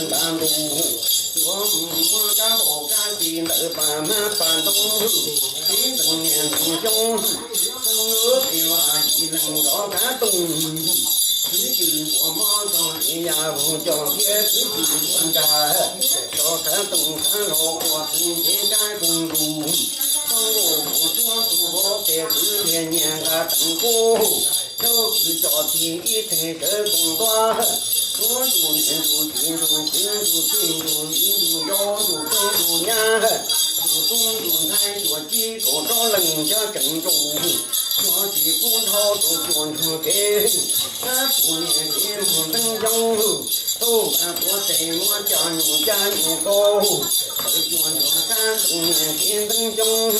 nta ntus, yuav muab kab npauj kab tsi ntawm pas hmab pas ntoo, tib ntxeev niam ntxeev xyoob, xeeb lub tsis vaj yim leeg nrov kab tooj, twb tsis ua mob txog tsis ya vog coj thiab twb tsis ua nra, rov kab tooj kab los ua txeev cev kab koog ntus, txhob nkuj mus tsuab tus vov pes twb thiaj nyiag nqa teev kub, rau kwv cov txiv ib teg sawv koom ntua, tsuab ntuj niam ntuj txiv ntuj kwv ntuj tij ntuj viv ntuj ncaus ntuj tub ntuj nyab, ntuj tub ntuj ntxhais cuaj tsib kaum rau leej cov tseem ntuj, cov tsis pub dhau rau cuaj ntsuag kev, sab puv niam kev mus nteeb xyoob, tub npaj tuav tes muab coj nyuj cab nyuj kaub, tawm cuaj ntsuag sab ntoo niam kev nteeb xyoob,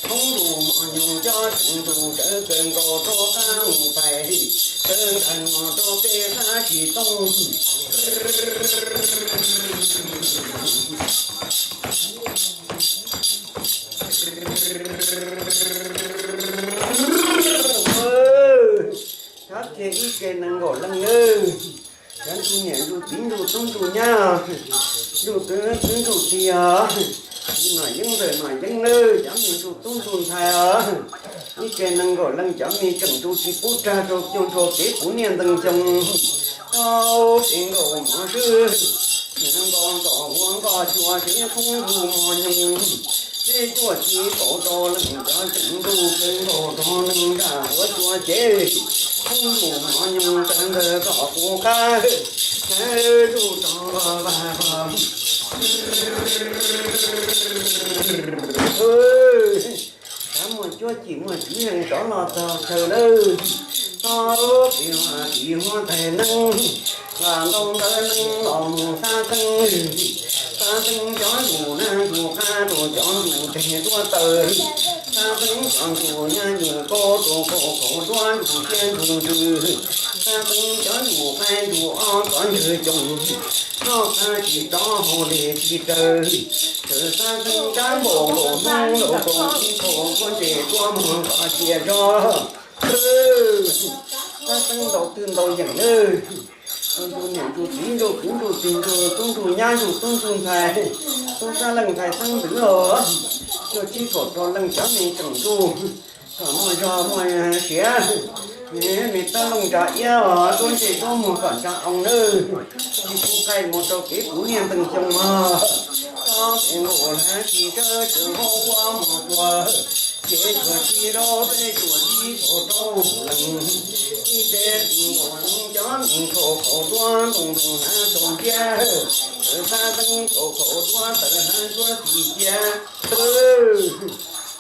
hoob ntuj mos nyoos cov tseem ntuj sawv kawg nkaus rau qab mus pais, sawv nkag nuag rau peb qab tsis tooj. Thab kiag ib ce nees nkaum leej nawb, cov ntuj niam ntuj txiv ntuj tub ntuj nyab, ntuj tub ntuj txiv os, txiv nom yeeb ntxawm nom yeeb nawb, cov me ntuj tub ntuj ntxhais os, ib ce nees nkaum leej cov me tseem ntuj tsis pub rag rau cuaj ntsuag kev puv niaj ntees xyoo, tau kev nkaum mov swb, nkaus nkaus hua nkoj cua tsev khoob ntuj mos nyoos, teb cuaj tsis kaum rau leej cov tseem ntuj kev nkaum rog neeg nram huab cua cev, khoob ntuj mos nyoos tawv ntawg kom kuv qab, zuj rog vag vag. Kav muaj cuab cim muaj tib neeg rov los txog chaw lawm, txhob pib ua tib huab tais neeb, lam ntau ntawv neeb los mus xab xeeb, xab xeeb cov ntuj nab ntuj qab rau cov ntuj teg duab taw, xab xeeb cov ntuj nyab ntuj kaub rau kaum kaum duab ntuj siab ntuj ntsws, xab xeeb cov ntuj qaib ntuj ob cov ncawg coom, noj qab tsis rov haus li tsis raws, txawm xab xeeb kab npaum nkaus hnub nkaus kaum ib kaum duab ntses duab muag nqos cia zog. Xab xeeb ntau twj ntau yeem nawb, ntuj niam ntuj txiv ntuj kwv ntuj tij ntuj tub ntuj nyab ntuj tub ntuj ntxhais, tub sab leej ntxhais xeeb ntxwv os, cuaj tsib kaum rau leej cov me tseem ntuj, kom muaj zog muaj siav, me tab looj ntsa iab os, duab ntses duab muag kom ntsa oo nawb, tsis pub qaij mus rau kev puv niaj ntees xyoo mog, txhob kev nkaum hlab tsis tsawb tseem haub huab mos tua, ces cuaj tsib rau peb cuaj tsib kaum rau leej, ib teb nkaus leej cov me nkaus kaum duab ntoo ntoo hnav tsaus ntiab, tawm xab xeeb kaum kaum duab tawm hnav duab txis cia.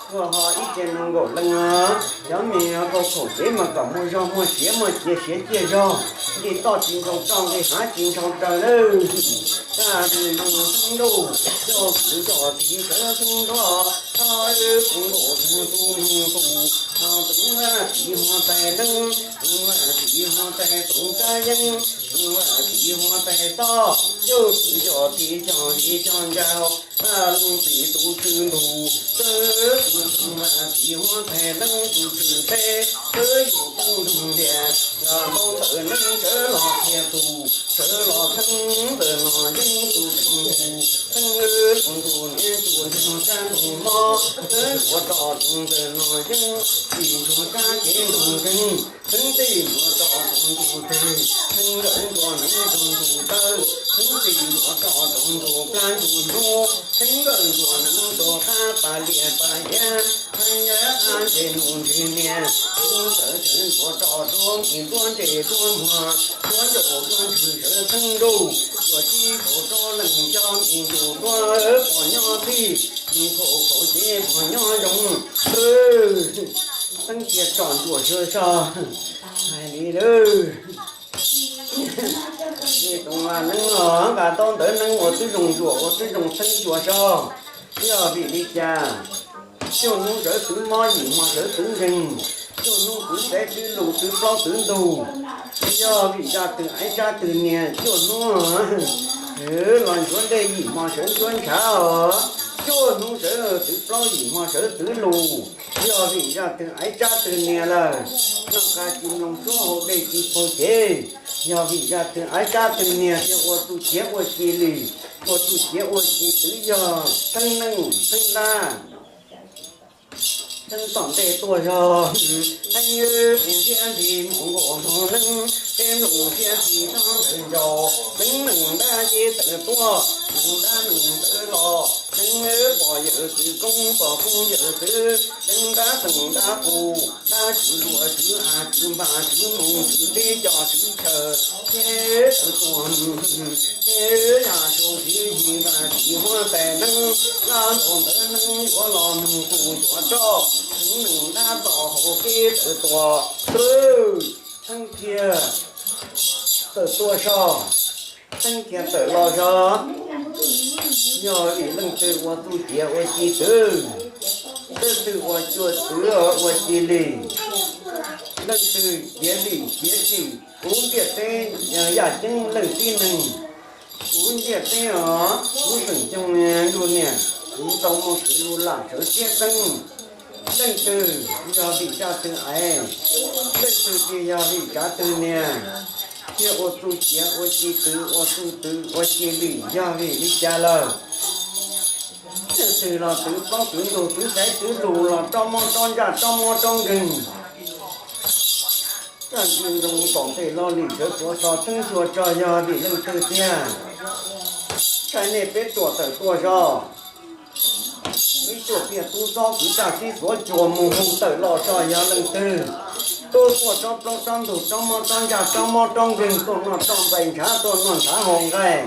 Tuaj ho ib ce nees nkaum leej os, cov me kaum kaum cev mas kom muaj zog muaj siav muaj cia siav ciaj zog, nqi toj tsis ntshau roj nqi hav tsis ntshau raws nawb. Kaj ntug ntuj xeeb ntuj, coj kwv coj tij sawv xeeb nruab, txhob wb kuv nkaus tug ntuj nug tus, no tus vaj txiv huab tais neeb, tus vaj txiv huab tais tus kab yeeb, tus vaj txiv huab tais toj, coj kwv coj tij coj li coj ncaus, vaj leej txiv tus tswv ntuj, tus vaj txiv huab tais neeb tus tswv teb, twb yus koob nroog ntiag, nrog ntau ntawm neeb sawv los qhia tus, sawv los txheeb ntawm no yeeb tus tseem ntuj, txheeb tus ntuj niam tus ntuj sab ntug mob, txheeb ua roj rau ntawm no yeeb, txij nchuav sab kev ntuj nkeeg, txheeb txij nchuav roj rau ntuj teg, txheeb nkawm nchuav neeb rau ntuj taw, txheeb txij nchuav roj rau ntuj plab ntuj hnub, txheeb nkawm nchuav neeb rau qab pas liaj pas hiab, qab yab qab ntse nus ntse niag, txheeb ntawd txheeb nchuav roj rau me duab ntse duab muag, duab ncaus duab ntshwv sawv txheeb ntuj, cuaj tsib kaum rau leej cov me ntuj duab pom nyob txij, me kaum kaum cev pom nyob zoo. Txheeb cia tsom ntsuam sawv sog, hais li lawm. Tus neeb no nqa tau ntawv neeb ua twb zoo ntsuam ua twb zoo txheeb cua sog. Yog vim li cas? Cuaj hnub sawv twv mob yim hmo sawv twv nkeeg, cuaj hnub twv teb twv lus twv plaub twv ntug. Yog vim zaj twg aiv zaj twg niag cuaj hnub los ntsuav dej yim hmo sawv ntsuav ntshav os. Cuaj hnub sawv Twv plaub yim hmo sawv twv lus, yog vim zaj twg aiv tsab twg niag lawm, noj qa tsis mloog suab haus dej tsis paug cev. Yog vim zaj twg aiv tsab twg niag thiaj ua txuj ciav ua ci lim, ua txuj ciav ua ci twv yog theeb neej theeb dab, theeb tom ntej tuaj zog, theeb thiab ntxhi mus nkaus hmo neeb, tej mloog thiab ntxhi thoob ntawd ncaus, neeb neeg dab yeej tawm tuaj, neeg dab neeg tawm los, neeb pom yawm txwv koob, pom koob yawm txwv, neeb dab xeem dab qus, dab tswv luam tswv av tswv npag tswv moos tswv teb cos tswv chaw, ces tawm tuaj ces yam sau siv yig npaj tsis huab tais neeb, lab ntaus ntawv neeb yuav los nug tus yuav roj, neeb neeg dab tom hauv kev tawm tuaj, theeb kiag tawm tuaj zog, theeb kiag tawm los zog. Yog vim leej twg ua txuj ciav ua ci twv, leej twg ua cuaj twv ua ci lim, leej twg ciav lim ciav tsim kuv ntiaj teb, yaj ceeb leej tib neeg, kuv ntiaj teb os, kuv xeem Xyooj ntuj niam, kuv tau muaj kev lus lam sawv siab xeeb. Leej twg yog vim zaj twg aiv, leej twg ces yog vim zaj twg niag, thiaj ua txuj ciav ua ci twv, ua txuj twv ua ci lim, yog vim li cas lawm. Leej twg los twv plaub twv ntug twv xaiv twv lus los rov mob rov ntsaj rov mob rov nkeeg, roj nkeeg zoo tom ntej los lim sawv tuav so theeb xyuas tso, yog vim leej twg tiag. Thaij nej peb ruam tawm tuaj zog, ib cuaj tiaj tub xob kwv txaj sib xuav cuag mus hu tawm los tso, yog leej twg. Tub tuaj rov plaub rov ntug rov mob rov ntsaj rov mob rov nkeeg, tuaj noj roj nplaim ntshav tuaj noj ntshav haus nqaij,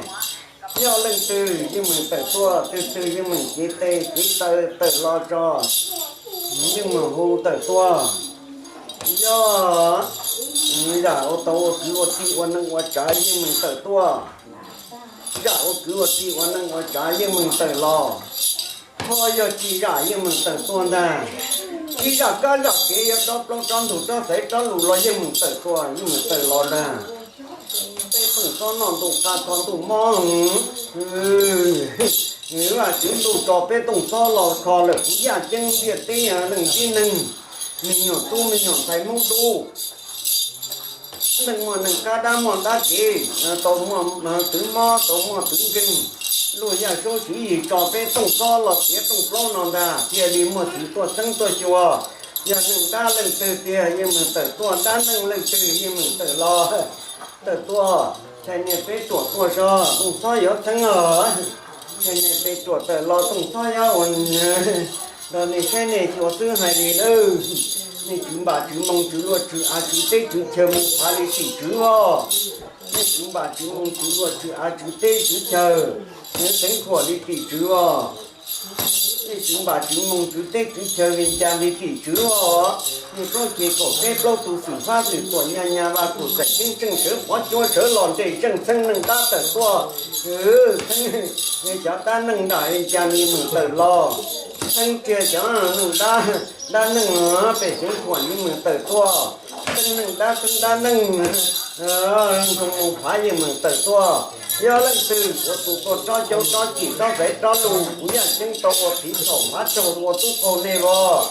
yog leej twg yeej meem tawm tuaj, twg twg yeej meem cev tes cev taw tawm los tso, yeej meem hu tawm tuaj. Yog zam ua tau ua kwv ua tij ua neej ua tsav yeej meem tawm tuaj, zam ua kwv ua tij ua neej ua tsav yeej meem tawm los, ho yog tsis zam yeej meem tawm tuaj ntag. Tsis zam kab zam kev yuav rov plaub rov ntug rov xaiv rov lus los yeej meem tawm tuaj yeej meem tawm los ntag. Peb tooj xob noj ntuj qab tho ntuj mob, Vaj Tswv ntuj tso peb tooj xob los kho lawm kuv yaj ceeb ntiaj teb neeg tib neeg, me nyuam tub me nyuam ntxhais Hmoob tub, neej muaj neej kab dab muaj dab kev, tau muaj twv mob tau muaj twv nkeeg, luag yaj saub siv yig tso peb tooj xob los tiav tooj plaub no ntag thiaj li muaj txiv tuaj xeeb tuaj xyuas. Yog neeg dab leej twg tiag yeej meem tawm tuaj, dab neeg leej twg yeej meem tawm los tawm tuaj. Thaij nej peb ruam tuaj zog tooj xob yuav xeeb os. Thaij nej peb ruam tawm los tooj xob yuav ua, nrog nej saib nej xyuas xwb hais li lawm. Nej tswv npam tswv moos tswv luaj tswv av tswv teb tswv chaw mus phav li tim tswv os. Nej tswv npam tswv moos tswv luaj tswv av tswv teb tswv chaw, nej xeeb khuam li tim tswv os. Nej tswv npam tswv moos tswv teb tswv chaw li cas li tim tswv os. Nej plaub ceg kaum teb plaub tus xwm fab xwm tuam nyaj nyaj vaj tus txais ceeb tseej sawv pov cuab sawv los nres zeej xeeb neeg dab tawm tuaj. Xeeb cov dab neeg nram li cas li meem tawm los. Xeeb kiag cov neeg dab, dab neeg pem xeeb khuam li meem tawm tuaj. Xeeb neeg dab xeeb dab neeg, ntoo mus phav yeej meem tawm tuaj. Yog leej twg ua tus tuaj rov caub rov cim rov xaiv rov lus, kuv yaj ceeb tau ua phiv thaum phav raug ua tub qaug nej vos.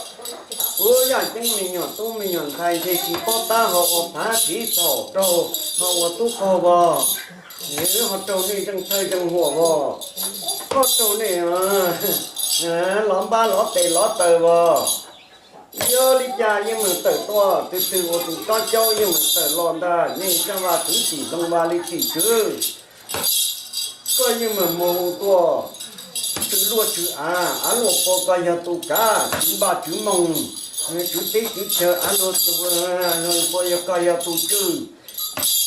Kuv yaj ceeb me nyuam tub me nyuam ntxhais ntshe tsis paub tab ho ua phav phiv thaum raug ho ua tub qaug vos. Ho raug nej zeej thawj zeej huam vos, ho raug nej lov npab lov tes lov taw vos. Yog li cas yeej meem tawm tuaj, twg twg ua tus rov caub yeej meem tawm los ntag. Nej sab vaj twv tim ntoo vaj li tim tswv, koj yeej meem mus tuaj. Tswv luaj tswv av, av luaj pua koj yog tus kav, tswv npam tswv moos, tswv teb tswv chaw, av luaj, pua yog koj yog tus tswv.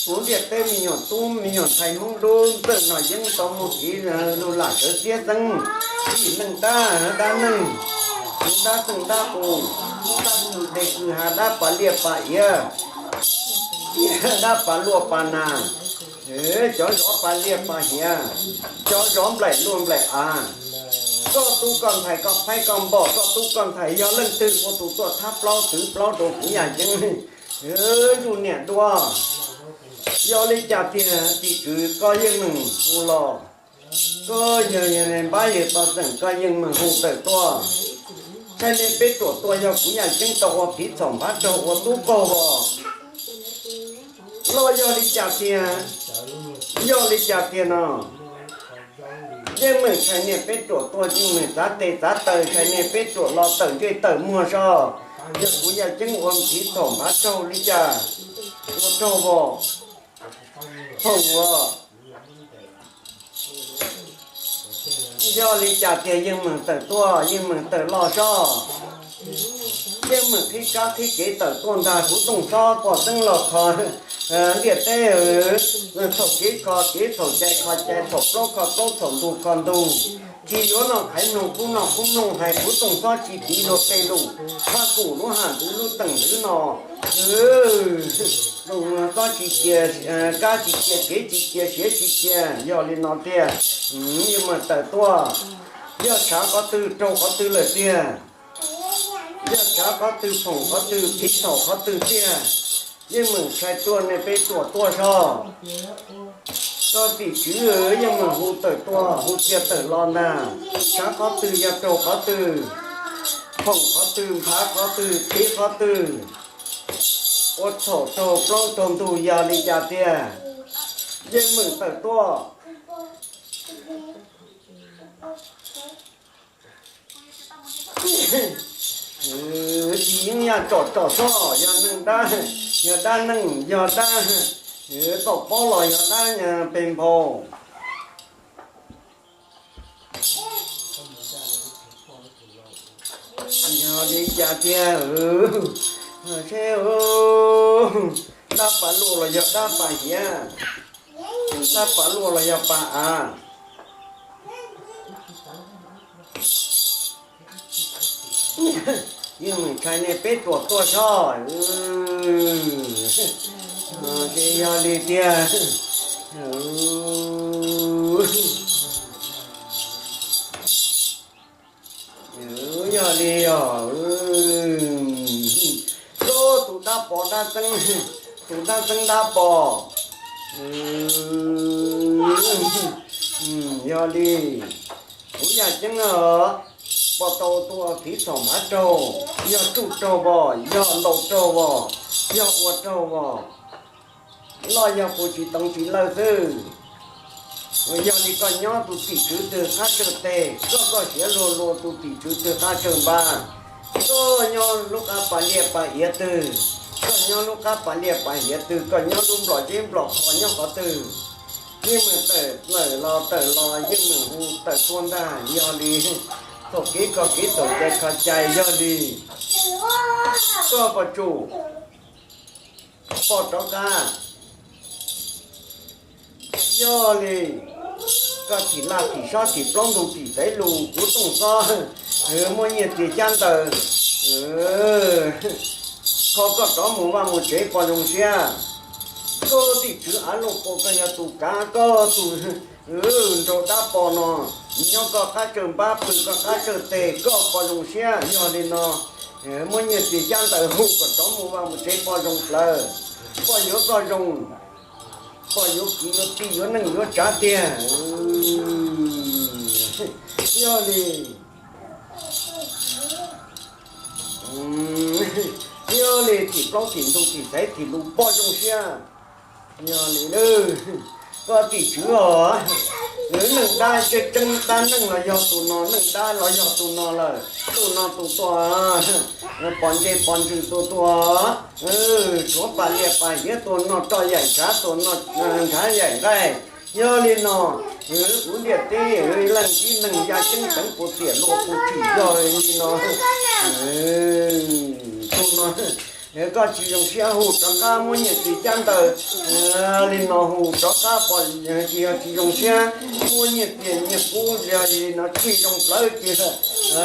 Kuv ntiaj teb me nyuam tub me nyuam ntxhais Hmoob dub ntxawj no yeej tau muaj kev lus lam sawv siab xeeb. Vim neeg dab, dab neeg, kuv dab xeej dab qus, dab kwj deg kwj ha, dab pas liaj pas iav, dab pas luaj pas nas, cov zov pas liaj pas hiav, cov zov nplaim luaj nplaim av. Koj tub koj ntxhais koj phaib koj npom, koj tub koj ntxhais yog leej twg ua tus tuaj thab plaub twv plaub rau kuv yaj ceeb, zuj niam dua. Yog li cas tiag tim tswv koj yeej meem hu los, Koj yog, yog npab yawg tau txeem koj yeej meem hu tawm tuaj. Ntshai nej peb ruam tuaj, yog kuv yaj ceeb tau ua piv txhaum nphav raug ua tub qaug vos. Los yog li cas tiag? Yog li cas tiag no? Yeej meem ntshai nej peb ruam tuaj, yeej meem txav tes txav taw ntshai nej peb ruam los tawm ntsej tawm muag soj. Yog kuv yaj ceeb ua piv txhaum nphav raug li cas, ua raug vos, phoom ua. Yog li cas tiag yeej meem tawm tuaj, yeej meem tawm los soj. Yeej meem qhib kab qhib kev tawm tuaj ntag, kuv Tooj Xob pom xeeb los kho ntiaj teb, txhaum kev kho kev, txhaum cai kho cai, txhaum plaub kho plaub, txhaum ntug kho ntug. Tsis yuav noj qhaiv mloog, kub noj kub mloog, hais kuv Tooj Xob tsis piv luag tej lus, phaj kum lub haj ntwv lub teej ntwv no. Zoo xob tsis cia, kab tsis cia, kev tsis cia, siav tsis cia, yog li no tiag. Yeej meem tawm tuaj, yog tshav qhov twg raug qhov twg lawm tiag. Yog tshav qhov twg, phoom qhov twg, piv txhaum qhov twg tiag. Yeej meem ntshai tuaj nej peb ruam tuaj soj. Koj tim tswv yeej meem hu tawm tuaj hu cia tawm los ntag. Tshav qhov twg yog raug qhov twg, phoom qhov twg, nphav qhov twg, piv qhov twg, ua txhaum raug plaub raug ntug yog li cas tiag, yeej meem tawm tuaj. Tsis yeej yaj tsom tsom xwb, yog neeg dab, yog dab neeg, yog dab tau pob los yog dab peg nphau. Yog li cas tiag? Seb, dab pas luaj los yog dab pas hiav, dab pas luaj los yog pas av. Yeej meem ntshai nej peb ruam tuaj soj. Ces yog li tiag. Yog li os, tus dab pos dab txeeb, tus dab txeeb dab pos. Yog li, kuv yaj ceeb no, pom tau tus piv txhaum nphav raug, yog tsuj raug vos, yog ntaus raug vos, yog ua raug vos, los yog puas tsis toov tsis lawj xwb. Yog li koj nyob tus tim tswv twg qab tsawg teg, koj koj siav luag luag tus tim tswv twg qab tsawg npab, koj nyob lub qab pas liaj pas iav twg, koj nyob lub qab pas liaj pas iav twg, koj nyob lub nplom zeb nplom qhov nyob qhov twg, yeej meem tawm los tawm los yeej meem hu tawm tuaj ntag. Yog li, txhaum kev kho kev, txhaum cai kho cai, yog li koj pom tsum, pom rov qab. Yog li, koj thim laj thim sob thim plaub ntug thim xaiv lus, kuv Tooj Xob muaj nyiaj txiag xyab ntawv, kho koj rov mus vaj mus tsev pog zoo siab. Koj tim tswv av luaj pua, koj yog tus kav, koj tus nraug dab pos no, nyob koj qab tsawg npab pw koj qab tsawg teg, koj pog zoo siab. Yog li no, muaj nyiaj txiag xyab ntawv hu kom rov mus vaj mus tsev pog zoo plawv. Pog yuav koj zoo, pog yuav kwv yuav tij yuav neej yuav tsav tiag. Yog li, yog li thim plaub thim ntug thim xaiv thim lus pog zoo siab. Yog li, koj tim tswv os, neej dab tseeb tseeb dab neeg los yog tus no, neej dab los yog tus no lawm, tus no tus tuaj, pom ntse pom ntsws tus tuaj, tshuav pas liaj pas iav tus no, roj yaim ntshav tus no, ntshav yaim nqaij. Yog li no, kuv ntiaj teb leej tib neeg yaj ceeb teev puas tiam luaj puas tsim yog li no. Tus no, koj tsis zoo siab hu rov qab muab nyiaj txiag xyab ntawv li no hu rov qab pog, tsis yog tsis zoo siab, muab nyiaj txiag nyiaj kub yog li no tsis zoo plawv ces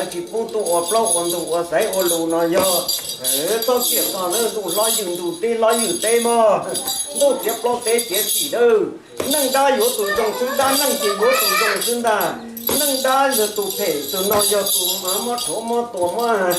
tsis pub tuaj ua plaub ua ntug ua xaiv ua lus no yog txhob kiam txog ntuj hlob ywg ntug teb hlob ywg teb mog, ntuj txiav plaub teb txiav txim dawb. Neej dab yuav tus zoo xwb, dab neeg ces yuav tus zoo xwb ntag. Neej dab yog tus phem tus no yog tus muab rhuav muab tua muab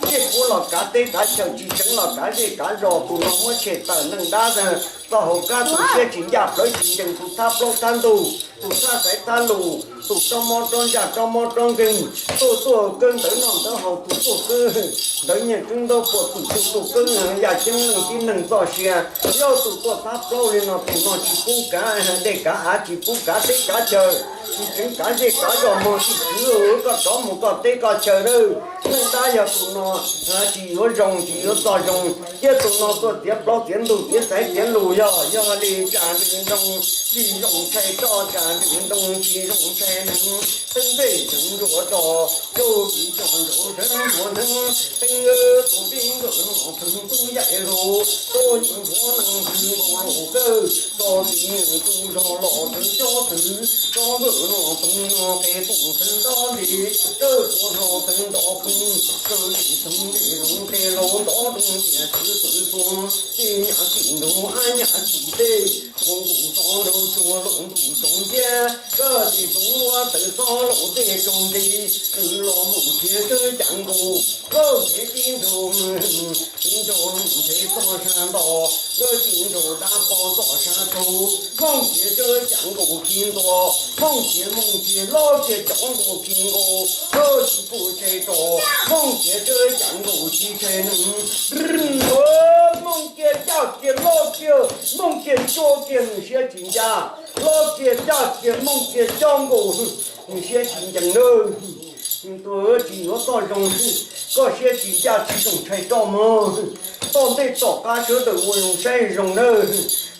zej kub los kav teb kav chaw, tsis seev los kav zej kav zos, tus no muab tshem tawm neej dab txoj hauv kab, tus siab tsis ncaj plawv tsis ncees, tus thab plaub thab ntug tus thaj xaiv thaj lus, tus rov mob rov ntsaj rov mob rov nkeeg, tuaj tuaj kawg ntawv noj ntawv haus, tus tuaj kawg ntawv nyiaj kawg ntawv puas, tus tuaj tuaj kawg yaj ceeb neeg tib neeg txoj sia. Yog tus tuaj thab plaub li no, tus no tsis pub kav dej kav av, tsis pub kav teb kav chaw, tsis tseev kav zej kav zos, mog tus tswv, koj rov mus koj teb koj chaw lawm. Neej dab yog tus no tsis yuav zoo, tsis yuav txoj zoo, thiab tus no tuaj txiav plaub txiav ntug, txiav xaiv txiav lus. Yog, yog li tsam ntsws ntoo tsis zoo tshais roj, tsam ntsws ntoo tsis zoo tshais neeg, teeb npej tseev nruas rog, yog li tso nrau sawv nruas neeg. Teeb tus peb nkawm no pheej tub yaim lus, tuaj yeem nthuav neeg twg nkaus los kawg, tso txiv neej tus zog los txawv cob twg, tsob nkawm no pheej no qe poom txawv ntab li, tawg tuav hlau txawv nto pheej, tawg tsis txoov ntes zoo qe laus ntov roob tias txawv txawv tuag, tej nyab kim ntug ab nyab kim tej, txhua nkuj xov nraug tsuag los ntuj tsoom ciab, koj tsis txoov muab tawv xob los tej tsoom nti, nws los mooj cia tsawb cav nkaus, koj ntev tib nraug, tib nraug mooj ntev txog sab nto, koj tib nraug dab poj txog sab tsaug, mooj cia tsawb cav nkaus khi ntua, mooj cia mooj cia lob cia cov nkaus khi nkaus, koj tsis pub tshais roj, mooj cia tsawb cav nkaus tsis tshais neeg. Mooj cia caj cia lob cia, mooj cia tsua cia nws siab tsis ncaj, lob cia caj cia mooj cia cob nkaus, nws siab tsis ncees nawb. Tus tsis yuav txoj zoo, koj siab tsis ncaj tsis zoo tshais roj mog. Toj ntej tom qab sawv daws ua zoo saib zoo nawb.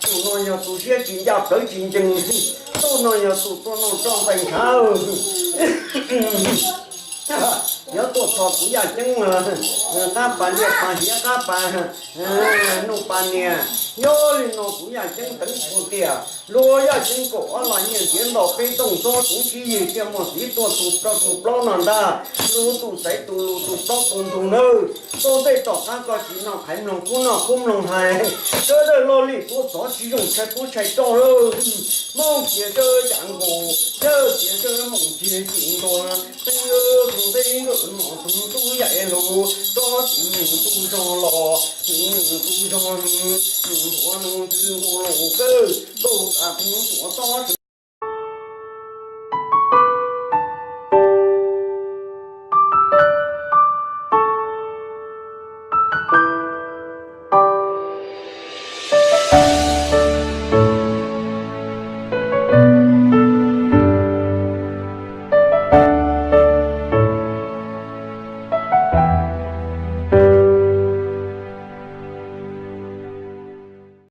Tus no yog tus siab tsis ncaj plawv tsis ncees, tus no yog tus tuaj noj roj ntais ntshav. Nyob tuaj txog kuv yaj ceeb, qab pas liaj pas hiav qab pas, nuj pas nias. Nyob li no kuv yaj ceeb teev kuv tias luag yaj ceeb kaum ob los nyiaj ntiav nto peb tooj txob txoov sib yig thiaj muaj txiv tuaj tus rau tus plaub no ntag. Lus tus xaiv tus lus tus plaub tus ntug nawb. Tuaj ntej tom qab koj tsis noj qhaiv mloog kub noj kub mloog hais, sawv daws loj li tuaj txog tsis zoo tshais kub tshais roj lawm. Mooj cia tsawb cav nkaus, yawg cia tsawb mooj cia cim ntua, teeb tus ntej nkawm no pheej tub yaim lus, tsob txiv neej tus zog los, txiv neej tus zog, nws ntuav nws twg nkaus los kawg, ntuj tas pheej tuav txob